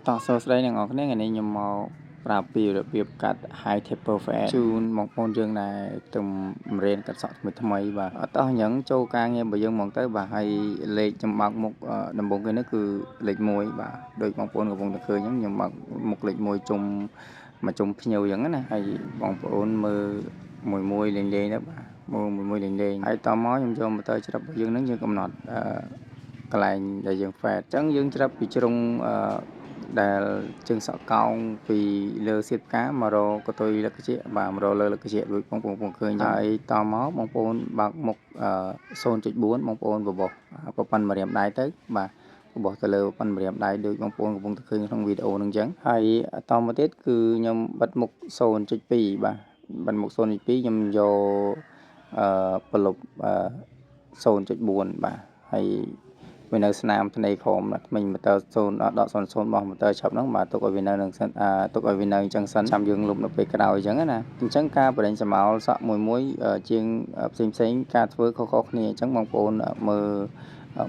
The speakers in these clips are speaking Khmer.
តោះសួស្តីអ្នកនរគ្នាថ្ងៃនេះខ្ញុំមកប្រាប់ពីរបៀបកាត់ high taper fade ជូនបងប្អូនយើងដែលទៅរៀនកាត់សក់ថ្មីថ្មីបាទអត់តោះអញ្ចឹងចូលការងាររបស់យើងហ្មងទៅបាទហើយលេខខ្ញុំបើកមុខដំបូងគេនេះគឺលេខ1បាទដូចបងប្អូនកំពុងតែឃើញអញ្ចឹងខ្ញុំបើកមុខលេខ1ជុំមកជុំភ្ញៀវអញ្ចឹងណាហើយបងប្អូនមើលមួយមួយលេងលេងទៅបាទមើលមួយមួយលេងលេងហើយតមកខ្ញុំយកម៉ូទ័រច្រាប់របស់យើងនឹងយើងកំណត់កន្លែងដែលយើង fade អញ្ចឹងយើងច្រាប់ពីជ្រុងដែលជើងសក់កោងពីលើសៀតផ្កាមករកតុយលក្ខជាបាទមករលើលក្ខជាដូចបងប្អូនឃើញហើយតមកបងប្អូនបើកមុខ 0.4 បងប្អូនបបោះប្រព័ន្ធម្រាមដៃទៅបាទបបោះទៅលើប្រព័ន្ធម្រាមដៃដូចបងប្អូនកំពុងតែឃើញក្នុងវីដេអូនឹងអញ្ចឹងហើយតមកទៀតគឺខ្ញុំបិទមុខ 0.2 បាទបិទមុខ 0.2 ខ្ញុំយកប្រលប់ 0.4 បាទហើយវានៅស្នាមធ្នេក្រោមថ្មិញម៉ូទ័រ0ដក00របស់ម៉ូទ័រឆាប់ហ្នឹងបាទទុកឲ្យវានៅនឹងសិនទុកឲ្យវានៅអញ្ចឹងសិនចាំយើងលុបនៅពេលក្រោយអញ្ចឹងណាអញ្ចឹងការបរិញ្ញសមោលសក់មួយមួយជាងផ្សេងផ្សេងការធ្វើខុសៗគ្នាអញ្ចឹងបងប្អូនមើល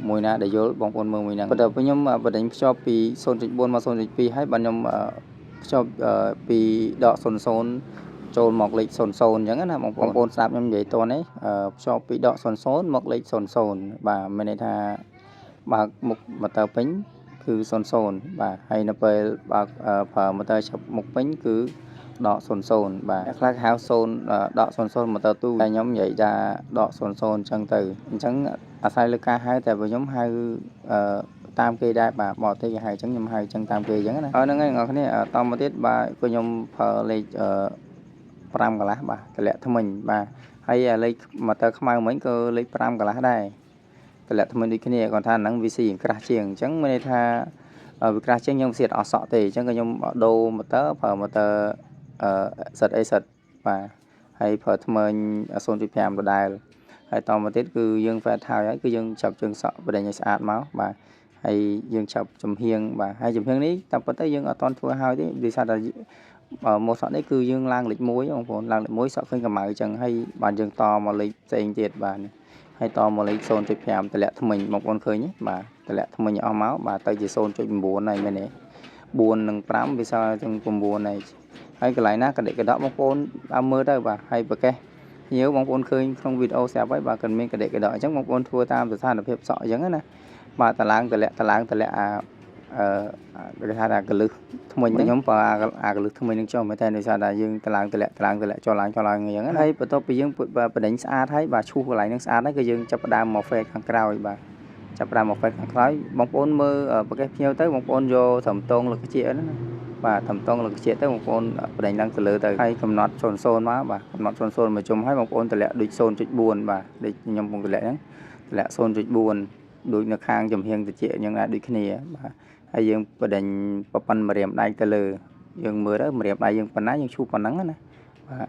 មួយណាដែលយល់បងប្អូនមើលមួយហ្នឹងប៉ុន្តែខ្ញុំបរិញ្ញភ្ជាប់ពី 0.4 មក 0.2 ហើយបាទខ្ញុំភ្ជាប់ពីដក00ចូលមកលេខ00អញ្ចឹងណាបងប្អូនស្ដាប់ខ្ញុំនិយាយតនេះភ្ជាប់ពីដក00មកលេខ00បាទមានន័យថាបើកមុខម៉ូទ័រពេញគឺ00បាទហើយនៅពេលបើកប្រើម៉ូទ័រឆាប់មុខពេញគឺដក00បាទខ្លះគេហៅ0ដក00ម៉ូទ័រទូតែខ្ញុំនិយាយថាដក00អញ្ចឹងទៅអញ្ចឹងអាស្រ័យលើការហៅតែបើខ្ញុំហៅតាមគេដែរបាទបរទេសគេហៅអញ្ចឹងខ្ញុំហៅអញ្ចឹងតាមគេអញ្ចឹងណាហើយហ្នឹងហើយអ្នកនរគ្នាតមកទៀតបាទក៏ខ្ញុំប្រើលេខ5កន្លះបាទតម្លាក់ថ្មិញបាទហើយលេខម៉ូទ័រខ្មៅមិញក៏លេខ5កន្លះដែរតម្លាក់ថ្មិញដូចគ្នាគាត់ថាហ្នឹងវាស៊ីក្រាស់ជាងអញ្ចឹងមានន័យថាវាក្រាស់ជាងខ្ញុំសៀតអស់សក់ទេអញ្ចឹងក៏ខ្ញុំដូរម៉ូទ័រប្រើម៉ូទ័រអឺសិតអីសិតបាទហើយប្រើថ្មិញ 0.5 ដដែលហើយតមកទៀតគឺយើង fade ហើយហើយគឺយើងចាប់ជើងសក់បដិញឲ្យស្អាតមកបាទហើយយើងចាប់ចំហៀងបាទហើយចំហៀងនេះតាមពិតទៅយើងអត់តន់ធ្វើហើយទេដោយសារតែម៉ូតសក់នេះគឺយើងឡើងលេខ1បងប្អូនឡើងលេខ1សក់ឃើញកម្ៅអញ្ចឹងហើយបានយើងតមកលេខផ្សេងទៀតបាទហើយតមកលេខ 0.5 តម្លាក់ថ្មិញបងប្អូនឃើញទេបាទតម្លាក់ថ្មិញអស់មកបាទទៅជា 0.9 ហើយមែនទេ4និង5វាសល់ជាង9ហើយហើយកន្លែងណាកដិកដកបងប្អូនតាមមើលទៅបាទហើយប្រកេះញៀវបងប្អូនឃើញក្នុងវីដេអូស្រាប់ហើយបាទគាត់មានកដិកដកអញ្ចឹងបងប្អូនធ្វើតាមស្ថានភាពសក់អញ្ចឹងណាបាទតឡើងតម្លាក់តឡើងតម្លាក់អាអឺគេហៅថាកលឹះថ្មិញខ្ញុំប្រើអាកលឹះថ្មិញនឹងចុះមែនតែដោយសារតែយើងតឡើងតម្លាក់តឡើងតម្លាក់ចុះឡើងចុះឡើងអញ្ចឹងណាហើយបន្ទាប់ពីយើងបដិញស្អាតហើយបាទឈូសកន្លែងនឹងស្អាតហើយគឺយើងចាប់ផ្ដើមមក fade ខាងក្រោយបាទចាប់ផ្ដើមមក fade ខាងក្រោយបងប្អូនមើលប្រកេះភ្ញៀវទៅបងប្អូនយកត្រឹមតងលក្ខជាណាបាទត្រឹមតងលក្ខជាទៅបងប្អូនបដិញឡើងទៅលើទៅហើយកំណត់00មកបាទកំណត់00មកជុំហើយបងប្អូនតម្លាក់ដូច 0.4 បាទដូចខ្ញុំកំពុងតម្លាក់ហ្នឹងតម្លាក់ 0.4 ដូចនៅខាងចំហៀងតិចអញ្ចឹងដែរដូចគ្នាបាទហើយយើងបដិញប្រព័ន្ធម្រាមដៃទៅលើយើងមើលទៅម្រាមដៃយើងប៉ុណ្ណាយើងឈូសប៉ុណ្ណឹងណាបាទ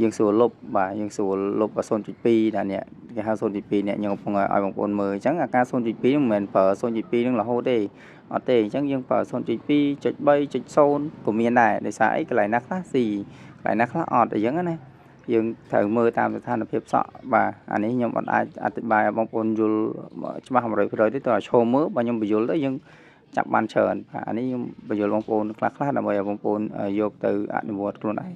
យើងស្រួលលុបបាទយើងស្រួលលុប 0.2 ដែរនេះគេហៅ 0.2 នេះខ្ញុំកំពុងឲ្យបងប្អូនមើលអញ្ចឹងអាការ 0.2 ហ្នឹងមិនមែនប្រើ 0.2 ហ្នឹងរហូតទេអត់ទេអញ្ចឹងយើងប្រើ 0.2.3.0 ក៏មានដែរដោយសារអីកន្លែងណាខ្លះស៊ីកន្លែងណាខ្លះអត់អញ្ចឹងណាយើងត្រូវមើលតាមស្ថានភាពសក់បាទអានេះខ្ញុំអត់អាចអធិប្បាយឲ្យបងប្អូនយល់ច្បាស់ 100% ទេតើឲ្យឈរមើលបើខ្ញុំបញ្យល់ទៅយើងចាប់បានច្រើនបាទអានេះខ្ញុំបញ្យល់បងប្អូនខ្លះៗដើម្បីឲ្យបងប្អូនយកទៅអនុវត្តខ្លួនឯង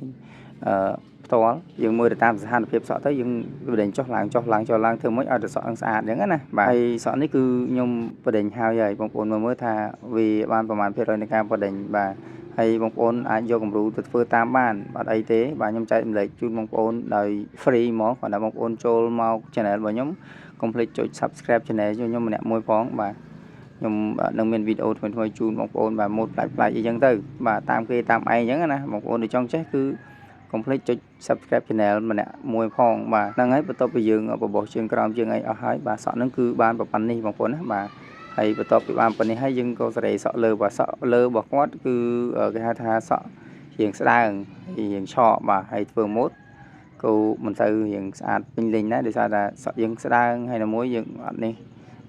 អឺផ្ទាល់យើងមើលទៅតាមស្ថានភាពសក់ទៅយើងបដិញចុះឡើងចុះឡើងចុះឡើងធ្វើម៉េចឲ្យតែសក់នឹងស្អាតអញ្ចឹងណាបាទហើយសក់នេះគឺខ្ញុំបដិញហើយហើយបងប្អូនមើលថាវាបានប្រមាណភាគរយនៃការបដិញបាទហើយបងប្អូនអាចយកគំរូទៅធ្វើតាមបានបាទអីទេបាទខ្ញុំចែកម្លែកជូនបងប្អូនដោយ free ហ្មងគាត់ថាបងប្អូនចូលមក channel របស់ខ្ញុំកុំភ្លេចចុច subscribe channel ខ្ញុំម្នាក់មួយផងបាទខ្ញុំនឹងមានវីដេអូថ្មីៗជូនបងប្អូនបាទម៉ូតប្លែកៗអីចឹងទៅបាទតាមគេតាមឯងអញ្ចឹងណាបងប្អូនដែលចង់ចេះគឺកុំភ្លេចចុច subscribe channel ម្នាក់មួយផងបាទហ្នឹងហើយបន្ទាប់ពីយើងបបោសជើងក្រោមជើងអីអស់ហើយបាទសក់ហ្នឹងគឺបានប្រព័ន្ធនេះបងប្អូនណាបាទហើយបន្ទាប់ពីបានប៉ុណ្នេះហើយយើងក៏សេរីសក់លើបាទសក់លើរបស់គាត់គឺគេហៅថាសក់រៀងស្ដើងរៀងឆក់បាទហើយធ្វើម៉ូតក៏មិនទៅរៀងស្អាតពេញលេញដែរដោយសារតែសក់យើងស្ដើងហើយនៅមួយយើងអត់នេះ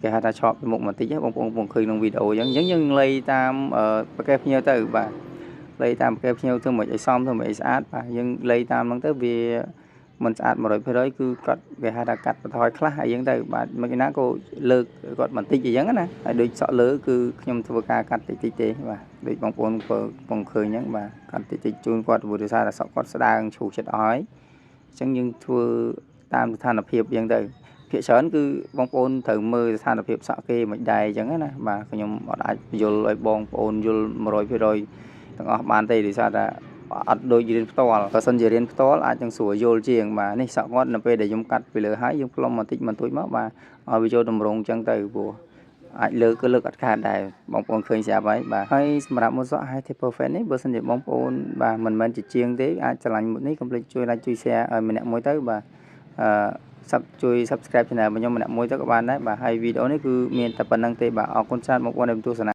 គេហៅថាឆក់ពីមុខបន្តិចបងប្អូនកំពុងឃើញក្នុងវីដេអូអញ្ចឹងអញ្ចឹងយើងលៃតាមប្រកេះភ្ញៀវទៅបាទលៃតាមប្រកេះភ្ញៀវធ្វើមិនឲ្យសមធ្វើមិនឲ្យស្អាតបាទយើងលៃតាមហ្នឹងទៅវា មិនស្អាត100%គឺគាត់គេហៅថាកាត់បន្ថយខ្លះអីចឹងទៅបាទមិនណាក៏លើកគាត់បន្តិចអីចឹងណាហើយដូចសក់លើគឺខ្ញុំធ្វើការកាត់តិចតិចទេបាទដូចបងប្អូនពងឃើញចឹងបាទកាត់តិចតិចជូនគាត់ព្រោះដោយសារតែសក់គាត់ស្ដើងឈូសចិត្តអស់ហើយអញ្ចឹងយើងធ្វើតាមស្ថានភាពចឹងទៅភាគច្រើនគឺបងប្អូនត្រូវមើលស្ថានភាពសក់គេមិនដែរអញ្ចឹងណាបាទខ្ញុំអត់អាចយល់ឲ្យបងប្អូនយល់100%ទាំងអស់បានទេដោយសារតែអត់ដូចរៀនផ្ទាល់បើសិនជារៀនផ្ទាល់អាចនឹងស្រួលយល់ជាងបាទនេះសក់គាត់នៅពេលដែលខ្ញុំកាត់ពីលើហើយយើងផ្លុំបន្តិចបន្តួចមកបាទឲ្យវាចូលតម្រងអញ្ចឹងទៅព្រោះអាចលើកក៏លើកអត់ខាតដែរបងប្អូនឃើញស្រាប់ហើយបាទហើយសម្រាប់ម៉ូតសក់ High Taper Fade នេះបើសិនជាបងប្អូនបាទមិនមែនជាជាងទេអាចឆ្លាញ់ម៉ូតនេះកុំភ្លេចជួយ like ជួយ share ឲ្យម្នាក់មួយទៅបាទអឺ sub ជួយ subscribe channel របស់ខ្ញុំម្នាក់មួយទៅក៏បានដែរបាទហើយវីដេអូនេះគឺមានតែប៉ុណ្្នឹងទេបាទអរគុណច្រើនបងប្អូនដែលទស្សនា។